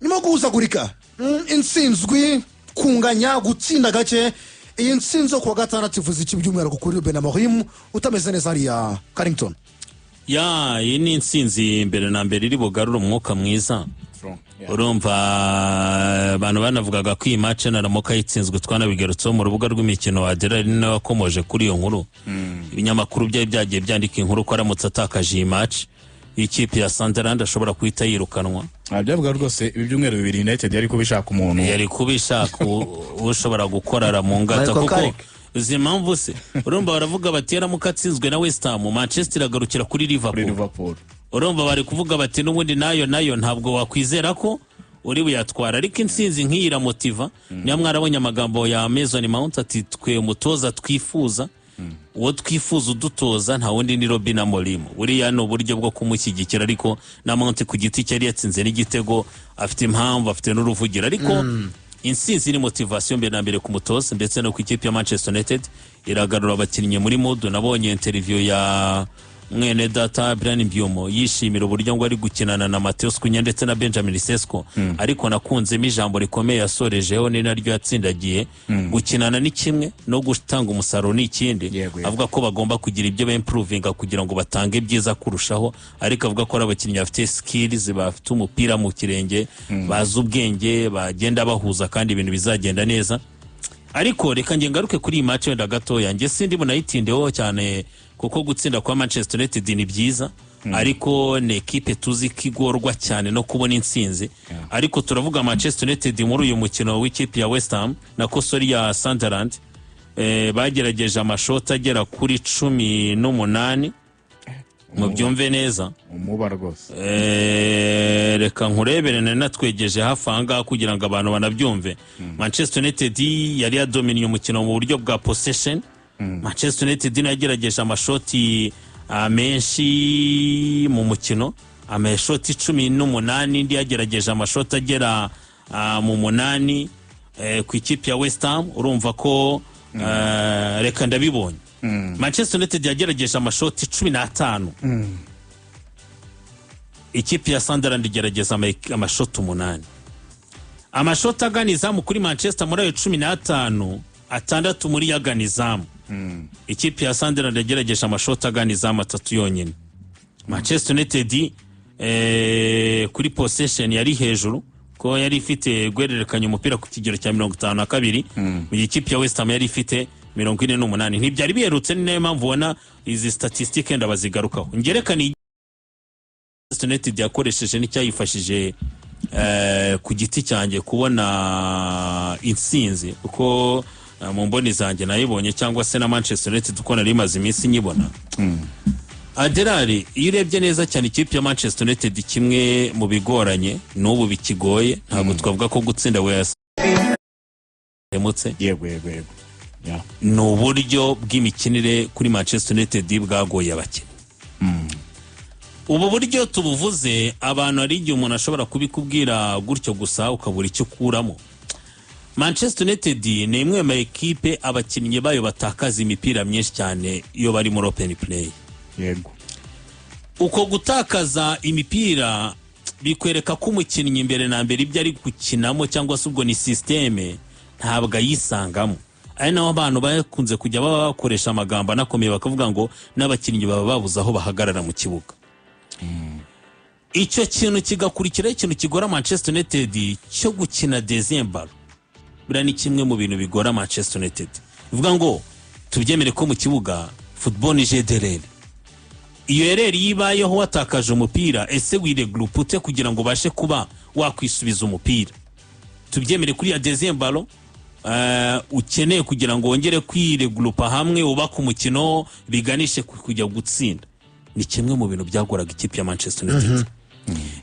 Nyuma yo guhuzagurika, intsinzwi, kunganya, gutsinda gake, iyi ntsinzi yo kuwa gatandatu ivuze iki by'umwihariko kuri Ruben Amorim utameze neza hariya Carrington? Ya, iyi ni intsinzi mbere na mbere iri bugarure umwuka mwiza. Urumva, abantu banavugaga ko iyi match naramuka yitsinzwe, twanabigarutseho mu rubuga rw'imikino wa Gerard nawe wakomoje kuri iyo nkuru. Ibinyamakuru byari byagiye byandika inkuru ko aramutse atakaje iyi match y'ikipe ya Sunderland ashobora guhita yirukanwa. Byavuga rwose ibi byumweru 2 United yari kuba ishaka umuntu. Yari kuba ishaka ushobora gukorara mu ngata. Michael Kuko Carrick. uzi impamvu se? Urumva, baravuga bati yaramuka atsinzwe na West Ham, Manchester iragarukira kuri Kuri Liverpool. Liverpool. Urumva, bari kuvuga bati n'ubundi nayo ntabwo wakwizera ko uri buyatwara, ariko intsinzi nk'iyi iramotiva. Niyo mwarabonye amagambo ya Mason Mount ati: "Twe umutoza twifuza, uwo twifuza udutoza nta wundi ni Ruben Amorim." Buriya ni uburyo bwo kumushyigikira, ariko na Mount ku giti cye yari yatsinze n'igitego, afite impamvu, afite n'uruvugiro. Ariko intsinzi ni motivation mbere na mbere ku mutoza ndetse no ku ikipe ya Manchester United, iragarura abakinnyi muri mood. Nabonye interview ya mwene data Bryan Mbeumo yishimira uburyo ngo ari gukinana na Matheus Cunha ndetse na Benjamin Sesko, ariko nakunzemo ijambo rikomeye yasorejeho, ni naryo yatsindagiye: gukinana ni kimwe, no gutanga umusaruro ni ikindi. Yego, yego. Avuga ko bagomba kugira ibyo baimprovinga kugira ngo batange byiza kurushaho, ariko avuga ko ari abakinnyi bafite skills, bafite umupira mu kirenge, bazi ubwenge, bagenda bahuza kandi ibintu bizagenda neza. Ariko reka nge ngaruke kuri iyi match wenda gatoya, nge sindi bunayitindeho cyane, kuko gutsinda kwa Manchester United ni byiza, ariko ni ekipe tuzi ko igorwa cyane no kubona intsinzi. Ariko turavuga Manchester United muri uyu mukino w'ikipe ya West Ham, na kosori ya Sunderland, bagerageje amashoti agera kuri 18, mubyumve neza. Umuba rwose. Reka nkurebere, nari natwegeje hafi aha ngaha kugira ngo abantu banabyumve. Manchester United yari yadominiye umukino mu buryo bwa possession. Manchester United nayo yagerageje amashoti menshi mu mukino, amashoti 18, indi yagerageje amashoti agera mu 8 ku ikipe ya West Ham. Urumva ko reka ndabibonye, Manchester United yagerageje amashoti 15, ikipe ya Sunderland igerageza amashoti 8. Amashoti agana izamu kuri Manchester, muri ayo 15, 6 muri yo agana izamu. Ikipe ya Sunderland yagerageje amashoti agana izamu 3 yonyine. Manchester United kuri possession yari hejuru, ko yari ifite guhererekanya umupira ku kigero cya 52, mu gihe ikipe ya West Ham yari ifite 48. Ntibyari biherutse, ni nayo mpamvu ubona izi statistique ndabazigarukaho. Ngerekana Manchester United yakoresheje n'icyayifashije ku giti cyanjye kubona intsinzi, kuko mu mboni zanjye nayibonye, cyangwa se na Manchester United uko nari imaze iminsi nyibona. Aderari, iyo urebye neza cyane ikipe ya Manchester United, kimwe mu bigoranye n'ubu bikigoye, ntabwo twavuga ko gutsinda wemutse. Yego, yeah. Ni uburyo bw'imikinire kuri Manchester United bwagoye abakinnyi. Ubu buryo tubuvuze, abantu hari igihe umuntu ashobora kubikubwira gutyo gusa ukabura icyo ukuramo. Manchester United ni imwe mu ekipe abakinnyi bayo batakaza imipira myinshi cyane iyo bari muri open play. Uko gutakaza imipira bikwereka ko umukinnyi mbere na mbere ibyo ari gukinamo, cyangwa se ubwo ni système, ntabwo ayisangamo. Ari naho abantu bakunze kujya baba bakoresha amagambo anakomeye, bakavuga ngo n'abakinnyi baba babuze aho bahagarara mu kibuga. Icyo kintu kigakurikiraho ikintu kigora Manchester United cyo gukina deuxième ballon. Buriya ni kimwe mu bintu bigora Manchester United. Bivuga ngo tubyemere ko mu kibuga football ni jeu d'erreur. Iyo erreur iyo ibayeho, watakaje umupira, ese wiregroupe ute kugira ngo ubashe kuba wakwisubiza umupira? Tubyemere, kuri ya deuxième ballon ukeneye kugira ngo wongere kwiregroupa hamwe, wubake umukino biganishe kujya gutsinda, ni kimwe mu bintu byagoraga ikipe ya Manchester United.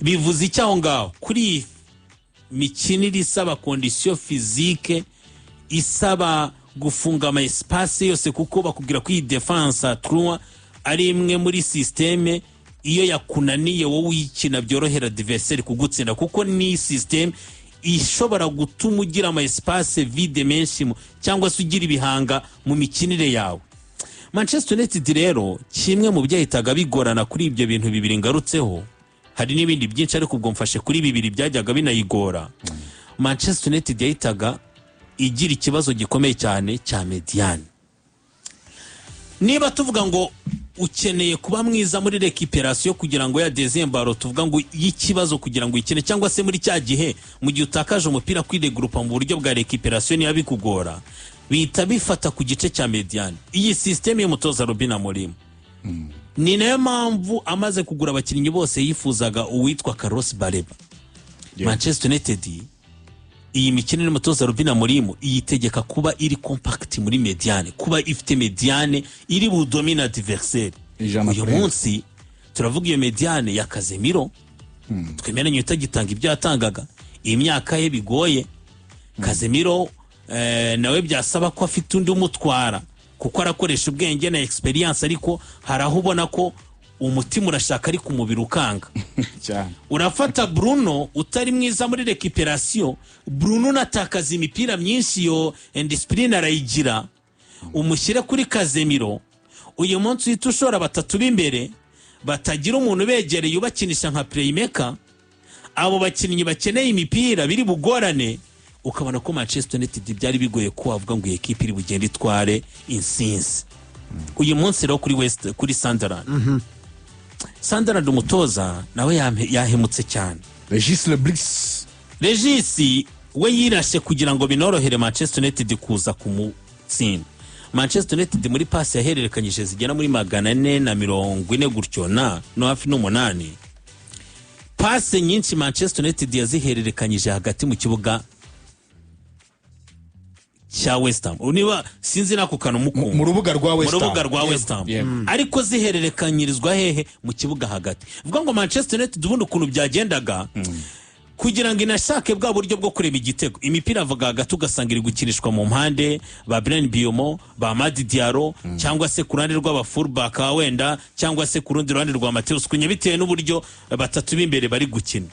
Bivuze icyo aho ngaho? Kuri iyi mikinire isaba condition physique, isaba gufunga ama espace yose, kuko bakubwira ko iyi défense à trois ari imwe muri système iyo yakunaniye wowe uyikina byorohera adversaire kugutsinda, kuko ni système ishobora gutuma ugira ama espace vide menshi cyangwa se ugira ibihanga mu mikinire yawe. Manchester United rero, kimwe mu byahitaga bigorana kuri ibyo bintu bibiri ngarutseho, Hari n'ibindi byinshi, ariko ubwo mfashe kuri bibiri byajyaga binayigora. Manchester United yahitaga igira ikibazo gikomeye cyane cya médiane. Niba tuvuga ngo ukeneye kuba mwiza muri récupération kugira ngo ya deuxième ballon, tuvuga ngo y'ikibazo kugira ngo uyikine, cyangwa se muri cya gihe mu gihe utakaje umupira kwiregurupa mu buryo bwa récupération, niba bikugora, bihita bifata ku gice cya médiane. Iyi système y'umutoza Ruben Amorim, ni nayo mpamvu amaze kugura abakinnyi bose yifuzaga uwitwa Carlos Baleba. Manchester United, iyi mikino y'umutoza Ruben Amorim iyitegeka kuba iri compact muri médiane, kuba ifite médiane iri budomine adversaire. Ijana Uyu kuri rimwe. munsi turavuga iyo médiane ya Casemiro, twemeranye, utagitanga ibyo yatangaga, imyaka ye bigoye. Casemiro nawe byasaba ko afite undi umutwara, kuko arakoresha ubwenge na experience, ariko hari aho ubona ko umutima urashaka ariko umubiri ukanga. Cyane. Urafata Bruno utari mwiza muri récupération, Bruno unatakaza imipira myinshi, iyo indiscipline arayigira, umushyire kuri Casemiro. Uyu munsi uhita ushora batatu b'imbere batagira umuntu ubegereye ubakinisha nka playmaker. Abo bakinnyi bakeneye imipira biri bugorane, ukabona ko Manchester United byari bigoye ko wavuga ngo iyi ekipe iri bugende itware insinzi. Uyu munsi rero kuri West, kuri Sunderland, Sunderland umutoza nawe yahemutse cyane. Regis Le Bris. Regis we yirashe kugira ngo binorohere Manchester United kuza kumutsinda. Manchester United muri pasi yahererekanyije zigera muri 440 gutyo na no hafi n'umunani, pase nyinshi Manchester United yazihererekanyije hagati mu kibuga cya West Ham. Niba sinzi n'ako kantu mukumva. Mu rubuga rwa Mu West Ham. rubuga rwa West Ham, ariko zihererekanyirizwa hehe? Mu kibuga hagati. Vuga ngo Manchester United ubundi ukuntu byagendaga kugira ngo inashake bwa buryo bwo kureba igitego, imipira avuga hagati ugasanga iri gukinishwa mu mpande, ba Bryan Mbeumo, ba Amad Diallo, cyangwa se ku ruhande rw'aba fullback wenda, cyangwa se ku rundi ruhande rwa Matheus Cunha, bitewe n'uburyo batatu b'imbere bari gukina.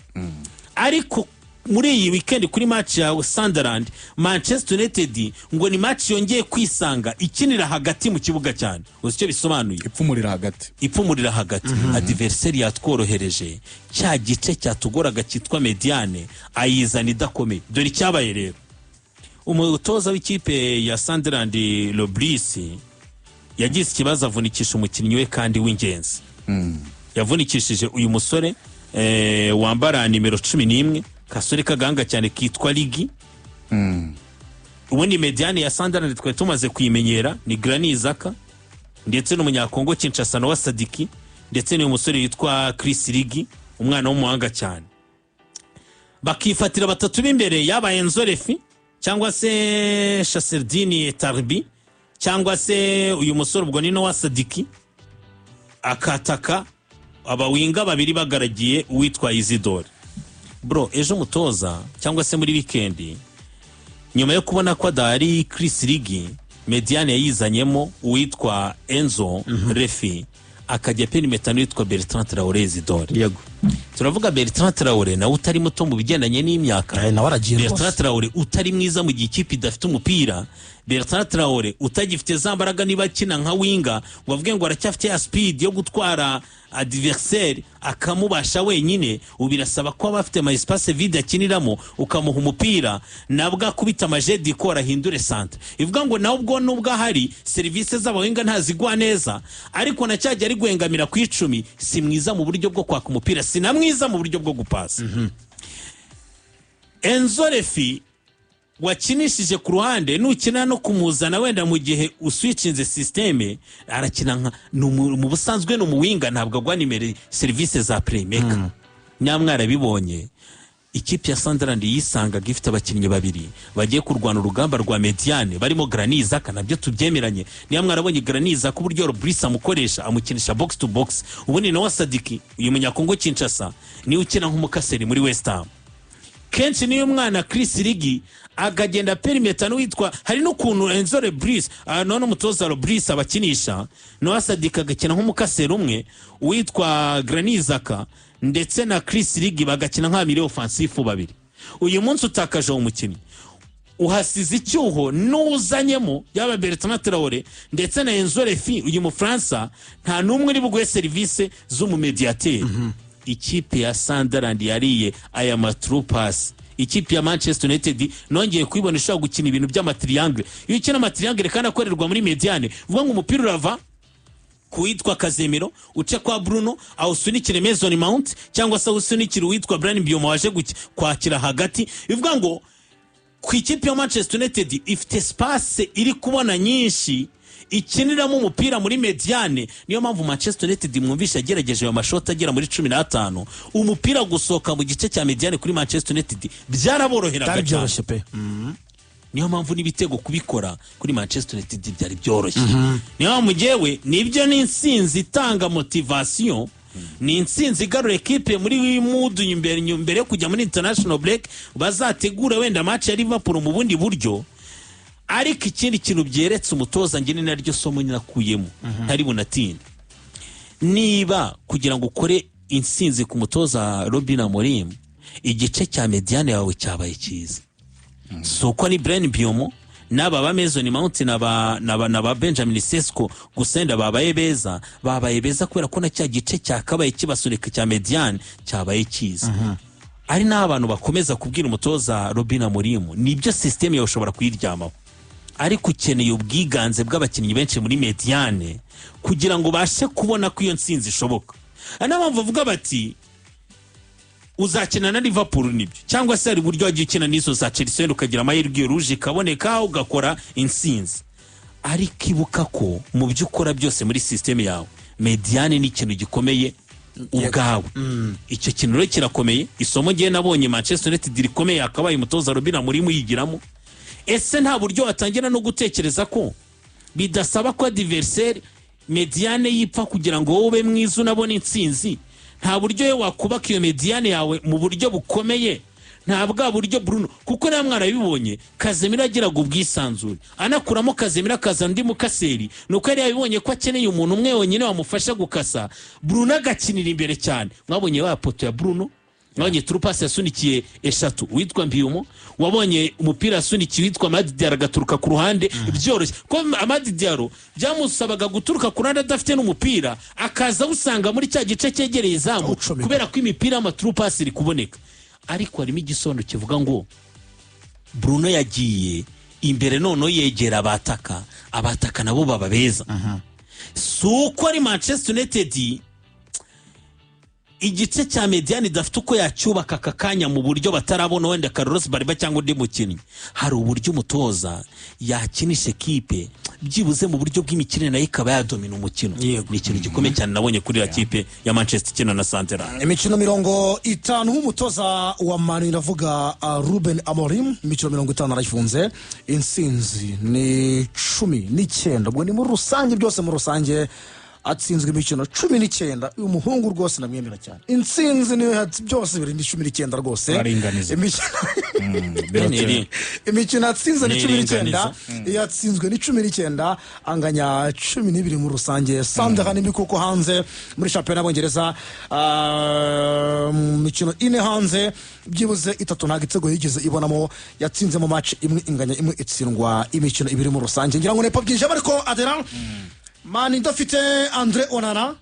Ariko muri iyi weekend kuri match ya Sunderland, Manchester United ngo ni match yongeye kwisanga ikinira hagati mu kibuga cyane. Uzi icyo bisobanuye? Ipfumurira hagati. Ipfumurira hagati. Adversaire yatworohereje cya gice cyatugoraga cyitwa médiane, ayizana idakomeye. Dore icyabaye rero: umutoza w'ikipe ya Sunderland, Le Bris, yagize ikibazo, avunikisha umukinnyi we kandi w'ingenzi. Yavunikishije uyu musore wambara nimero 11, kasore k'agahanga cyane kitwa Ligi. Ubundi médiane ya Sunderland twari tumaze kuyimenyera, ni Granit Xhaka ndetse n'umunyakongo Kinshasa Noah Sadiki, ndetse n'uyu musore witwa Chris Ligi, umwana w'umuhanga cyane. Bakifatira batatu b'imbere, yabaye Enzo Le Fée cyangwa se Chasseldine Talbi cyangwa se uyu musore ubwo ni Noah Sadiki, akataka abawinga babiri bagaragiye uwitwa Isidore. Bro, ejo umutoza cyangwa se muri wikendi, nyuma yo kubona ko adahari Chris Ligi, médiane yayizanyemo uwitwa Enzo Le Fée, akajya perimeta n'uwitwa Bertrand Traore Isidore. Turavuga Bertrand Traore nawe utari muto mu bigendanye n'imyaka. Nawe aragiye Bertrand rwose. Traore utari mwiza mu gihe ikipe idafite umupira, Bertrand Traore utagifite za mbaraga niba akina nka winger ngo avuge ngo aracyafite ya speed yo gutwara adversaire akamubasha wenyine. Ubu birasaba ko aba afite ama espace vide akiniramo, ukamuha umupira nabwo akubita ama jeu de corps ahindure centre. Ivuga ngo nawe ubwo nubwo ahari serivisi z'aba winger ntazigwa neza, ariko na cyajya ari guhengamira ku 10, si mwiza mu buryo bwo kwaka umupira, si na mwiza mu buryo bwo gupasa. Enzo Le Fée wakinishije ku ruhande, nukina no kumuzana wenda mu gihe uswicinze système, arakina nka ni mu busanzwe ni umu winger, ntabwo agwa nimero serivisi za playmaker. Nyamwarabibonye, ikipe ya Sunderland yisangaga ifite abakinnyi babiri bagiye kurwana urugamba rwa médiane, barimo Granit Xhaka. Nabyo tubyemeranye, niba mwarabonye Granit Xhaka uburyo Le Bris amukoresha, amukinisha box to box. Ubundi Noah Sadiki, uyu munyakongo Kinshasa, niwe ukina nk'umukaseri muri West Ham kenshi. Niyo mwana Chris Ligi akagenda perimeta n'uwitwa, hari n'ukuntu Enzo Le Bris, none umutoza Le Bris abakinisha Noah Sadiki agakina nk'umukaseri umwe, uwitwa Granit Xhaka ndetse na Chris Ligi bagakina nka milieu offensif babiri. Uyu munsi utakaje uwo mukinnyi, uhasize icyuho n'uzanyemo yaba Bertrand Traore ndetse na Enzo Le Fée, uyu Mufaransa, nta n'umwe uri buguhe serivisi z'umumediateri. Ikipe ya Sunderland yariye aya ma through pass. Ikipe ya Manchester United nongeye kuyibona ishobora gukina ibintu by'ama triangle. Iyo ukina ama triangle kandi akorerwa muri médiane, uvuga ngo umupira urava kuwitwa Casemiro, uce kwa Bruno, awusunikire Mason Mount, cyangwa se awusunikire uwitwa Bryan Mbeumo waje kwakira hagati. Bivuga ngo ku ikipe ya Manchester United ifite space iri kubona nyinshi ikiniramo umupira muri médiane. Niyo mpamvu Manchester United mwumvisha yagerageje ayo mashoti agera muri 15. Umupira gusohoka mu gice cya médiane kuri Manchester United byaraboroheraga Byari cyane. byoroshye pe. Niyo mpamvu n'ibitego kubikora kuri Manchester United byari byoroshye. Niyo mpamvu ngewe nibyo, ni intsinzi itanga motivation, ni intsinzi igarura ekipe muri mood imbere yo kujya muri international break, bazategura wenda match ya Liverpool mu bundi buryo. Ariko ikindi kintu byeretse umutoza, njye ni naryo somo nakuyemo ntari bunatinde, niba kugira ngo ukore intsinzi ku mutoza Ruben Amorim, igice cya médiane yawe cyabaye cyiza, si uko ni Bryan Mbeumo n'aba ba Mason Mount n'aba Benjamin Sesko gusa wenda babaye beza, babaye beza kubera ko na cya gice cyakabaye kibasunika cya médiane cyabaye cyiza. Ari n'aho abantu bakomeza kubwira umutoza Ruben Amorim, nibyo, système yawe ushobora kuyiryamaho, ariko ukeneye ubwiganze bw'abakinnyi benshi muri médiane kugira ngo ubashe kubona ko iyo ntsinzi ishoboka. Ari niyo mpamvu bavuga bati uzakina na Liverpool nibyo, cyangwa se hari uburyo wagiye ukina n'izo za Chelsea, wenda ukagira amahirwe iyo rouge ikaboneka ugakora intsinzi, ariko ibuka ko mu byo ukora byose muri système yawe, médiane ni ikintu gikomeye ubwawe. Icyo kintu rero kirakomeye. Isomo ngiye nabonye Manchester United rikomeye yakabaye umutoza Ruben Amorim yigiramo: ese nta buryo watangira no gutekereza ko bidasaba ko adversaire médiane yipfa kugira ngo wowe ube mwiza unabone intsinzi? Nta buryo we wakubaka iyo médiane yawe mu buryo bukomeye, nta bwa buryo Bruno, kuko nawe mwarabibonye, Casemiro agiraga ubwisanzure, anakuramo Casemiro akazana undi mukaseri, ni uko yari yabibonye ko akeneye umuntu umwe wenyine wamufasha gukasa, Bruno agakinira imbere cyane. Mwabonye wa poteau ya Bruno, mwabonye through pass yasunikiye eshatu witwa Mbeumo, wabonye umupira yasunikiye witwa Amad Diallo agaturuka ku ruhande byoroshye, ko Amad Diallo byamusabaga guturuka ku ruhande adafite n'umupira, akaza awusanga muri cya gice cyegereye izamu, Awucomeka. kubera ko imipira y'ama through pass iri kuboneka. Ariko harimo igisobanuro kivuga ngo Bruno yagiye imbere, noneho yegera abataka, abataka nabo baba beza. Si uko ari Manchester United igice cya médiane idafite uko yacyubaka aka kanya mu buryo batarabona wenda Carlos Baleba cyangwa undi mukinnyi, hari uburyo umutoza yakinisha ekipe byibuze mu buryo bw'imikinire nayo ikaba yadomina umukino. Ni ikintu gikomeye cyane nabonye kuri iriya kipe ya Manchester ikina na Sunderland. Imikino 50 nk'umutoza wa Manu, iravuga Ruben Amorim, imikino 50 arayifunze, intsinzi ni 19. Ubwo ni muri rusange, byose muri rusange atsinzwe imikino 19. Uyu muhungu rwose ndamwemera cyane. Intsinzi niyo byose biri ni 19 rwose. Araringaniza. Niri. Imikino yatsinze ni 19, Niringaniza. yatsinzwe ni 19, anganya 12 muri rusange. Sunderland nimbi kuko hanze muri shampiyona y'Abongereza, mu mikino ine hanze byibuze itatu nta gitego yigeze ibonamo. Yatsinzemo match imwe, inganya imwe, itsindwa imikino ibiri muri rusange. Ngira ngo nepo byinshi, ariko adera Man idafite Andre Onana,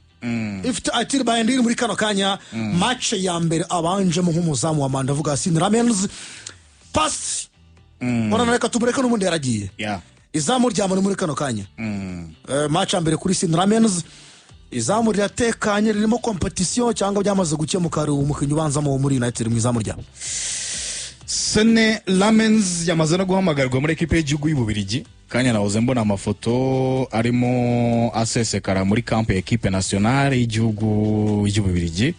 ifite Altay Bayindir muri kano kanya, match ya mbere abanjemo nk'umuzamu wa Man, ndavuga Senne Lammens. Pasi Onana reka tumureke, n'ubundi yaragiye. Izamu rya Man muri kano kanya, match ya mbere kuri Senne Lammens, izamu riratekanye, ririmo competition cyangwa byamaze gukemuka, hari umukinnyi ubanzamo muri United mu izamu ryabo? Senne Lammens yamaze no guhamagarwa muri ekipe y'igihugu y'Ububirigi. Kanya nahoze mbona amafoto arimo asesekara muri camp ya ekipe nationale y'igihugu y'Ububirigi,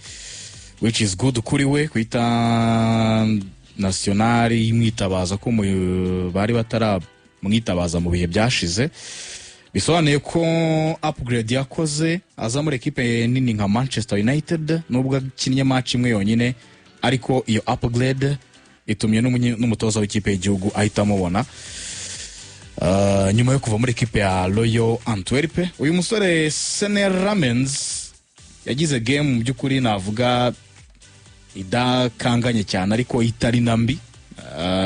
which is good kuri we kwita nationale imwitabaza ko bari bataramwitabaza mu bihe byashize. Bisobanuye ko upgrade yakoze aza muri ekipe nini nka Manchester United, nubwo akinnye match imwe yonyine, ariko iyo upgrade itumye n'umutoza w'ikipe y'igihugu ahita amubona. Nyuma yo kuva muri ekipe ya Royal Antwerp, uyu musore Senne Lammens yagize game mu by'ukuri navuga idakanganye cyane, ariko itari na mbi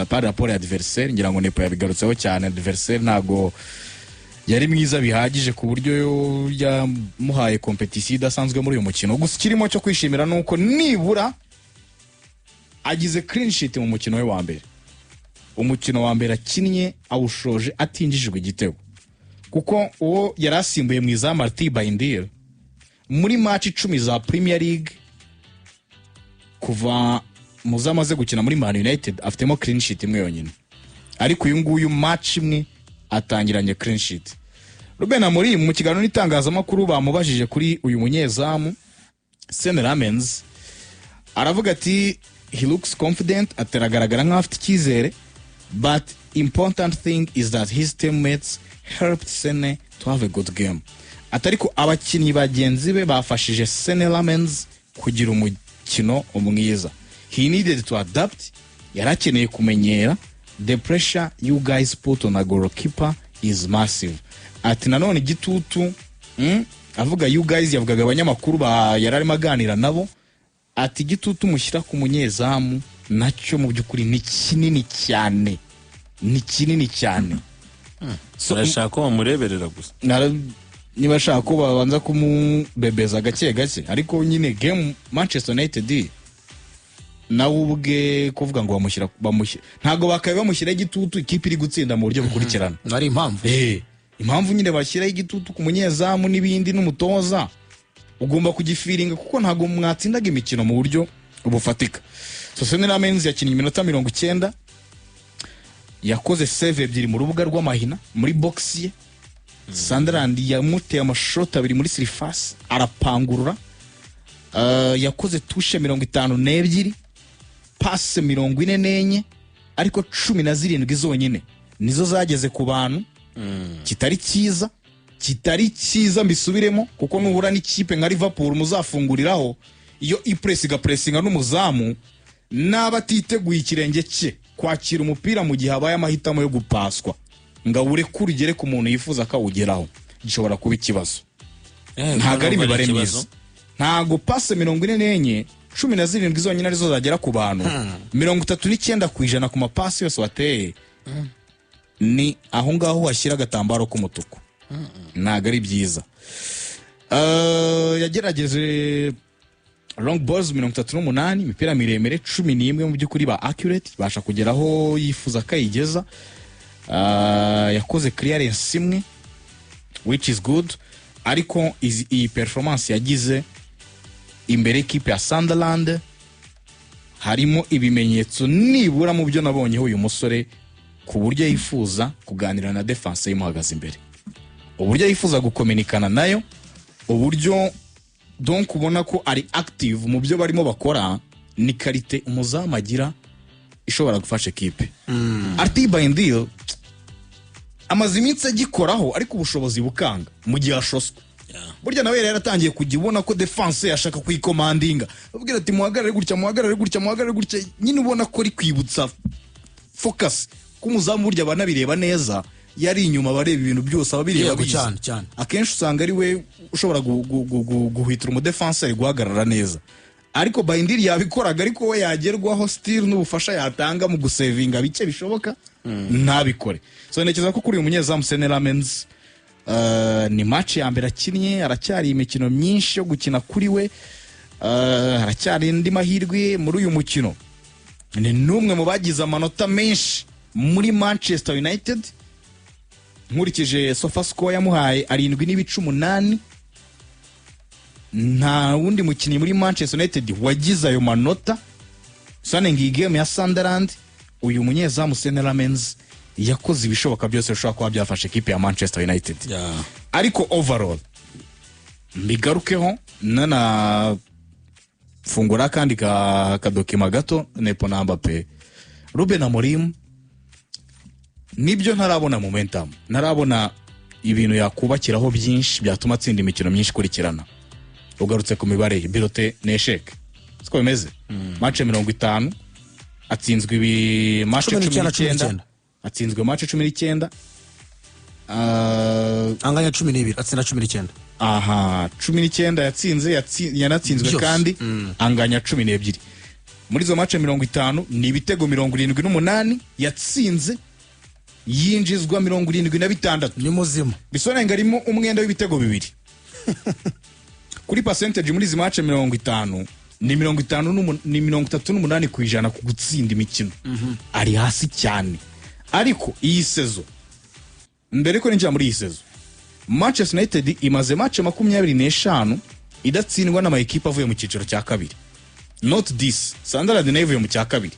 par rapport ya adversaire. Ngira ngo Nepo yabigarutseho cyane, adversaire ntago Yari mwiza bihagije ku buryo yamuhaye compétition idasanzwe muri uyu mukino. Gusa ikirimo cyo kwishimira ni uko nibura agize clean sheet mu mukino we wa mbere. Umukino wa mbere akinnye awushoje atinjijwe igitego, kuko uwo yari asimbuye mu izamu, Altay Bayindir, muri match 10 za Premier League kuva mu zo amaze gukina muri Man United, afitemo clean sheet imwe yonyine. Ariko uyu nguyu match imwe atangiranye clean sheet. Ruben Amorim mu kiganiro n'itangazamakuru bamubajije kuri uyu munyezamu Senne Lammens, aravuga ati: "He looks confident," ati aragaragara nk'aho afite icyizere, "but important thing is that his teammates helped Senne to have a good game." Ati ariko abakinnyi bagenzi be bafashije Senne Lammens kugira umukino mwiza. "He needed to adapt," yari akeneye kumenyera. "The pressure you guys put on a goalkeeper is massive." Ati nanone igitutu, avuga "you guys" yavugaga abanyamakuru ba yari arimo aganira nabo, ati igitutu mushyira ku munyezamu nacyo mu by'ukuri ni kinini cyane, ni kinini cyane. So, Arashaka ko bamureberera gusa. Niba ashaka ko babanza kumubebeza gake gake, ariko nyine game Manchester United nawe ubwe kuvuga ngo bamushyira, ntabwo bakabe bamushyiraho igitutu ikipe iri gutsinda mu buryo bukurikirana. Ari impamvu. Impamvu nyine bashyiraho igitutu ku munyezamu n'ibindi n'umutoza ugomba kugifeelinga, kuko ntabwo mwatsindaga imikino mu buryo bufatika. So Senne Lammens yakinnye iminota 90, yakoze save ebyiri mu rubuga rw'amahina muri box ye. Sunderland yamuteye amashoti abiri muri surface arapangurura. Yakoze touche 52, passe 44, ariko 17 zonyine nizo zageze ku bantu, kitari cyiza, kitari cyiza, mbisubiremo, kuko nuhura n'ikipe nka Liverpool muzafunguriraho, iyo ipress igapressinga n'umuzamu naba atiteguye ikirenge cye kwakira umupira mu gihe habaye amahitamo yo gupaswa ngo awurekure ugere ku muntu yifuza ko awugeraho, gishobora kuba ikibazo. Ntabwo ari imibare myiza. Ntabwo passe 44, 17 zonyine arizo zagera ku bantu, 39% ku mapasi yose wateye, ni aho ngaho washyira agatambaro k'umutuku, ntabwo ari byiza. Yagerageje long balls 38, imipira miremire 11 mu by'ukuri ba accurate, ibasha kugera aho yifuza ko ayigeza. Yakoze clearance imwe, which is good, ariko iyi performance yagize imbere y'ikipe ya Sunderland harimo ibimenyetso nibura mu byo nabonyeho uyu musore, ku buryo yifuza kuganira na defense imuhagaze imbere, uburyo yifuza gukominikana nayo, uburyo donc ubona ko ari active mu byo barimo bakora. Ni qualité umuzamu agira ishobora gufasha ekipe. Altay Bayindir amaze iminsi agikoraho, ariko ubushobozi bukanga mu gihe ashoswe. Burya nawe yari yaratangiye kujya ubona ko defense yashaka kuyikomandinga, abwira ati muhagarare gutya, muhagarare gutya, muhagarare gutya. Nyine ubona ko ari kwibutsa focus ko umuzamu burya abanabireba neza, yari inyuma abareba ibintu byose, ababireba Yego, bizi. Cyane, cyane. Akenshi usanga ari we ushobora guhitira umudefanseri guhagarara neza, ariko Bayindir yabikoraga, ariko we yagerwaho still n'ubufasha yatanga mu gusevinga bike bishoboka ntabikore. So ntekereza ko kuri uyu munyezamu Senne Lammens, ni match ya mbere akinnye, aracyari imikino myinshi yo gukina kuri we, haracyari indi mahirwe. Muri uyu mukino ni n'umwe mu bagize amanota menshi muri Manchester United. Nkurikije SofaScore yamuhaye 7.8. Nta wundi mukinnyi muri Manchester United wagize ayo manota. Sane iyi game ya Sunderland, uyu munyezamu Senne Lammens yakoze ibishoboka byose bishobora kuba byafasha ekipe ya Manchester United. Ariko overall, mbigarukeho nana fungura akandi kadocument gato nepo na Mbappe. Ruben Amorim nibyo ntarabona momentum, ntarabona ibintu yakubakiraho byinshi byatuma atsinda imikino myinshi ikurikirana. Ugarutse ku mibare ye, birote ni échec, siko bimeze? Match 50 atsinzwe ibi match 19, 19. 19. Atsinzwe match 19. Anganya 12, atsinda 19. Aha, 19 yatsinze, yanatsinzwe Byose. kandi anganya 12. Muri izo match 50 ni ibitego 78 yatsinze. Yinjizwa 76. Ni muzima. Bisobanuye ngo arimo umwenda w'ibitego bibiri kuri percentage muri izi match 50, ni ni 38% ku gutsinda imikino. Ari hasi cyane. Ariko iyi saison, mbere ko ninjira muri iyi saison, Manchester United imaze match 25 idatsindwa n'ama ekipe avuye mu cyiciro cya kabiri. Not this Sunderland nayo ivuye mu cya kabiri,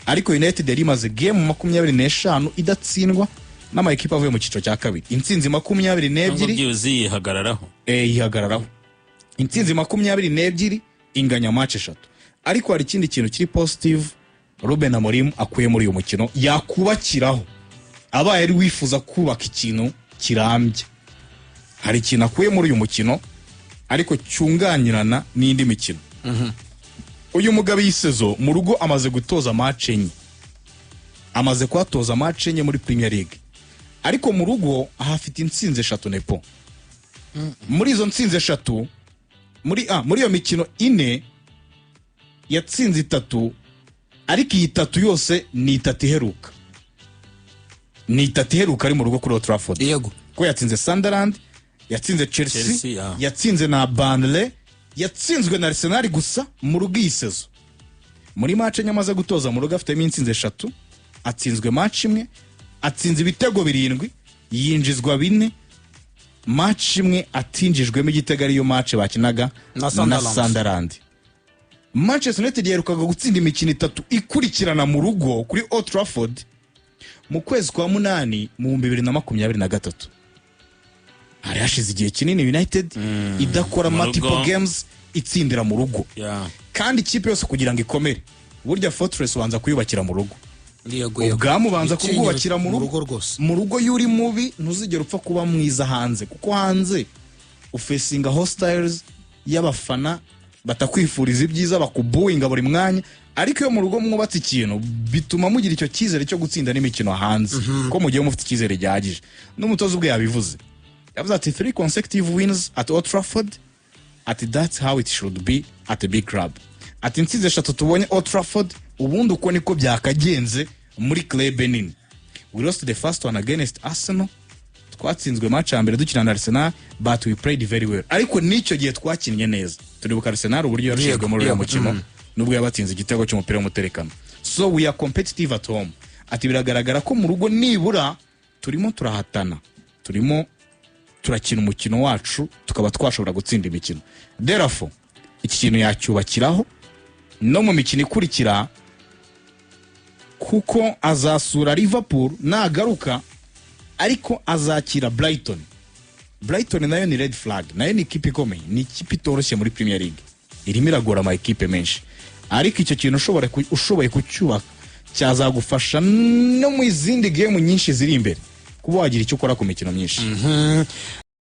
ariko United yari imaze game 25 idatsindwa n'ama ekipe avuye mu cyiciro cya kabiri, intsinzi makumyabiri Cyangwa n'ebyiri byibuze yihagararaho. Yihagararaho, intsinzi 22, inganya match eshatu. Ariko hari ikindi kintu kiri positive Ruben Amorim akuye muri uyu mukino yakubakiraho, abaye ari wifuza kubaka ikintu kirambye. Hari ikintu akuye muri uyu mukino ariko cyunganirana n'indi mikino. Uyu mugabo iyi saison mu rugo amaze gutoza match enye, amaze kuhatoza match enye muri Premier League, ariko mu rugo ahafite intsinzi eshatu. Nepo muri izo ntsinzi eshatu, muri iyo mikino ine yatsinze itatu, ariko iyi itatu yose ni itatu iheruka, ni itatu iheruka ari mu rugo kuri Old Trafford. Ko yatsinze Sunderland, yatsinze Chelsea, Chelsea, yeah. yatsinze na Burnley, yatsinzwe na Arsenal gusa mu rugo iyi saison. Muri match enye amaze gutoza mu rugo afitemo intsinzi eshatu, atsinzwe match imwe, atsinze ibitego birindwi, yinjizwa bine. Match imwe atinjijwemo igitego ariyo match bakinaga na na Sunderland. Sunderland. Manchester United yaherukaga gutsinda imikino itatu ikurikirana mu rugo kuri Old Trafford mu kwezi kwa munani mu 2023. Hari hashize igihe kinini United idakora mu multiple rugo. games itsindira mu rugo. Kandi ikipe yose kugira ngo ikomere, burya fortress ubanza kuyubakira mu rugo. yego yego Ubwami ubanza Itinyiro kubwubakira mu mu rugo. rugo rwose. Mu rugo iyo uri mubi ntuzigera upfa kuba mwiza hanze, kuko hanze ufacinga hostiles y'abafana batakwifuriza ibyiza, bakubooinga buri mwanya. Ariko iyo mu rugo mwubatse ikintu, bituma mugira icyo cyizere cyo gutsinda n'imikino hanze, ko mugiye mufite icyizere gihagije. N'umutoza ubwe yabivuze, yavuze ati: "Three consecutive wins at Old Trafford," ati, "that's how it should be at a big club." Ati: "Intsinzi eshatu tubonye Old Trafford, ubundi uko niko byakagenze muri club nini. We lost the first one against Arsenal," twatsinzwe match ya mbere dukina na Arsenal, "but we played very well," ariko n'icyo gihe twakinnye neza. Turibuka Arsenal uburyo yarushijwe muri uriya mukino nubwo yabatsinze igitego cy'umupira w'umuterekano. "So we are competitive at home." Ati: "Biragaragara ko mu rugo nibura turimo turahatana, turimo turakina umukino wacu, tukaba twashobora gutsinda imikino." Therefore iki kintu yacyubakiraho no mu mikino ikurikira, kuko azasura Liverpool nagaruka, ariko azakira Brighton. Brighton nayo ni red flag, nayo ni ikipe ikomeye, ni ikipe itoroshye muri Premier League, irimo iragora ama ekipe menshi. Ariko icyo kintu ushoboye kucyubaka cyazagufasha no mu izindi game nyinshi ziri imbere, kuba wagira icyo ukora ku mikino myinshi.